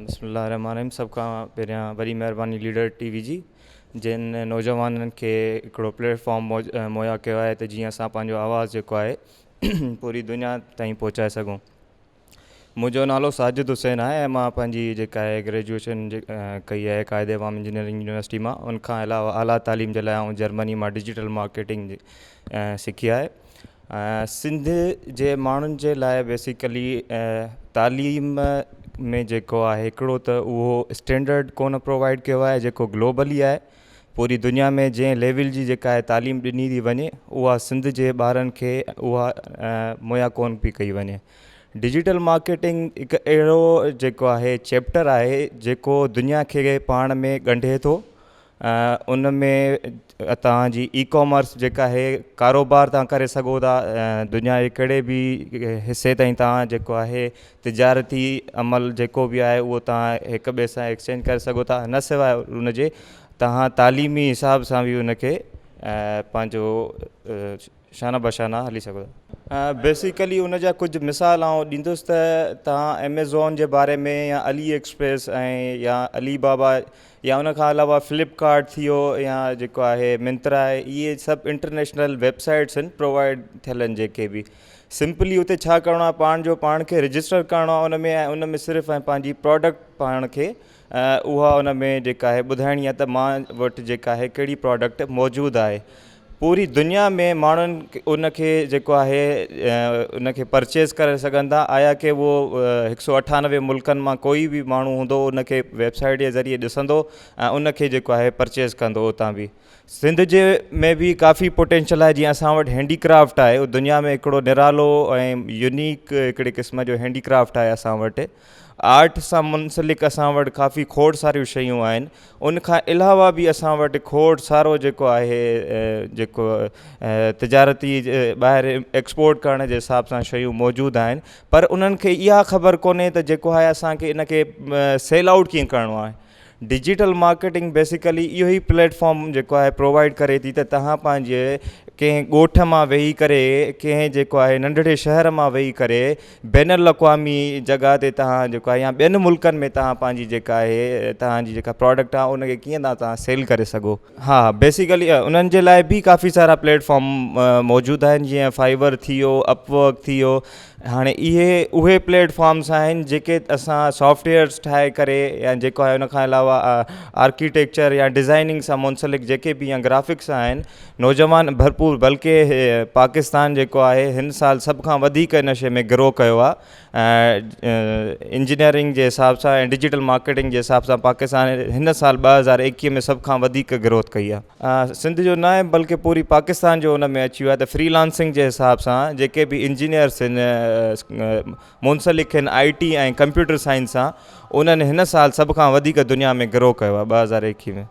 بسم الله الرحمٰن الرحيم سڀ کان پهريان وڏي مهرباني ليڊر ٽي وي جي جن نوجوانن کي هڪڙو پليٽ فارم مهيا ڪيو آهي ته جيئن اسان پنهنجو آواز جيڪو آهي پوري دنيا تائين پهچائي سگهون منهنجو نالو ساجد حسين آهي ۽ مان پنهنجي جيڪا آهي گريجوئيشن ڪئي آهي قائد عوام انجنيئرنگ يونيورسٽي مان ان کان علاوه اعليٰ تعليم جي لاء آئون جرمني مان ڊجيٽل مارڪيٽنگ سکي آهي سنڌ جي ماڻهن جي لاء بيسيڪلي تعليم ۾ جيڪو آهي هڪڙو ته اهو اسٽينڊرڊ ڪونه پرووائيڊ ڪيو آهي جيڪو گلوبلي آهي پوري دنيا ۾ جنهن ليول جي جيڪا آهي تعليم ڏني ٿي وڃي اها سنڌ جي ٻارن کي اها مهيا ڪونه پئي ڪئي وڃي ڊجيٽل مارڪيٽنگ هڪ اهڙو جيڪو آهي چيپٽر آهي جيڪو دنيا کي پاڻ ۾ ڳنڍي ٿو ان ۾ توهان جي اي ڪامرس جيڪا آهي ڪاروبار توهان ڪري سگهو ٿا دنيا جي ڪهڙي به حصي تائين توهان جيڪو آهي تجارتي عمل جيڪو به آهي اهو توهان هڪ ٻئي سان ايڪسچينج ڪري سگهو ٿا نه سواء ان جي توهان تعليمي حساب سان به ان کي پنهنجو شانه بشانه هلي سگهو ٿا. بيسيڪلي ان جا ڪجهه مثال آئون ڏيندس ته توهان ايميزون جي باري ۾ يا علي ايڪسپريس ۽ يا علي بابا يا ان کان علاوه فلپ ڪارٽ ٿي ويو يا جيڪو آهي منترا آهي اهي سڀ انٽرنيشنل ويب سائيٽس آهن پرووائيڊ ٿيل آهن جيڪي به سمپلي اتي ڇا ڪرڻو آهي پاڻ جو پاڻ کي رجسٽر ڪرڻو آهي ان ۾ ۽ ان ۾ صرف ۽ پنهنجي پراڊڪٽ پاڻ کي اها ان ۾ جيڪا آهي ٻڌائڻي آهي ته مان وٽ جيڪا آهي ڪهڙي پراڊڪٽ موجود آهي پوري دنيا ۾ ماڻهن ان کي جيڪو آهي ان کي پرچيز ڪري سگهن ٿا آيا ڪي اهو هڪ سو 98 ملڪن مان ڪوئي به ماڻهو هوندو ان کي ويب سائيٽ جي ذريعي ڏسندو ۽ ان کي جيڪو آهي پرچيز ڪندو اتان به سنڌ جي ۾ به ڪافي پوٽينشل آهي جيئن اسان وٽ هينڊي ڪرافٽ آهي دنيا ۾ هڪڙو نرالو ۽ يونيڪ هڪڙي قسم جو هينڊي ڪرافٽ آهي اسان وٽ آرٽ سان منسلڪ اسان وٽ ڪافي کوڙ ساريون شيون آهن ان کان علاوه به اسان وٽ کوڙ سارو جيڪو آهي جيڪو تجارتي ٻاهر ايڪسپورٽ ڪرڻ جي حساب سان شيون موجود آهن پر انهن کي اها خبر ڪونهي ته جيڪو آهي اسان کي ان کي سيل آئوٽ ڪيئن ڪرڻو آهي ڊجيٽل مارڪيٽنگ بيسيڪلي اهو ئي پليٽ فارم جيڪو آهي پرووائيڊ ڪري ٿي ته توهان پنهنجي ڪنهن ڳوٺ مان ويهي ڪري ڪنهن جيڪو آهي ننڍڙي شهر مان ويهي ڪري بين الاقوامي جڳهه تي توهان جيڪو آهي يا ٻين ملڪن ۾ توهان پنهنجي جيڪا آهي توهان جي جيڪا پراڊڪٽ آهي ان کي ڪيئن ٿا توهان سيل ڪري سگهو. ها بيسيڪلي انهن جي لاء به ڪافي سارا پليٽ فارم موجود آهن جيئن فائيور ٿي ويو اپ ورڪ ٿي ويو هاڻي اهي اهي پليٽ فارمس آهن جيڪي اسان سافٽ ويئرس ٺاهي ڪري يا جيڪو آهي ان کان علاوه آرڪيٽيڪچر يا ڊزائننگ سان منسلڪ جيڪي به يا گرافڪس آهن نوجوان ڀرپور بلڪه پاڪستان جيڪو آهي هن سال سڀ کان وڌيڪ ان شي ۾ گرو ڪيو آهي انجنيئرنگ جي حساب سان ۽ ڊجيٽل مارڪيٽنگ جي حساب سان پاڪستان هن سال 2021 ۾ سڀ کان وڌيڪ گروٿ ڪئي آهي. سنڌ جو نه بلڪه پوري پاڪستان جو ان ۾ اچي ويو آهي ته فري لانسنگ جي حساب سان جيڪي به انجنيئرس آهن منسلڪ آهن آئي ٽي ۽ ڪمپيوٽر سائنس سان انهن هن سال سڀ کان وڌيڪ دنيا ۾ گرو ڪيو آهي 2021 ۾.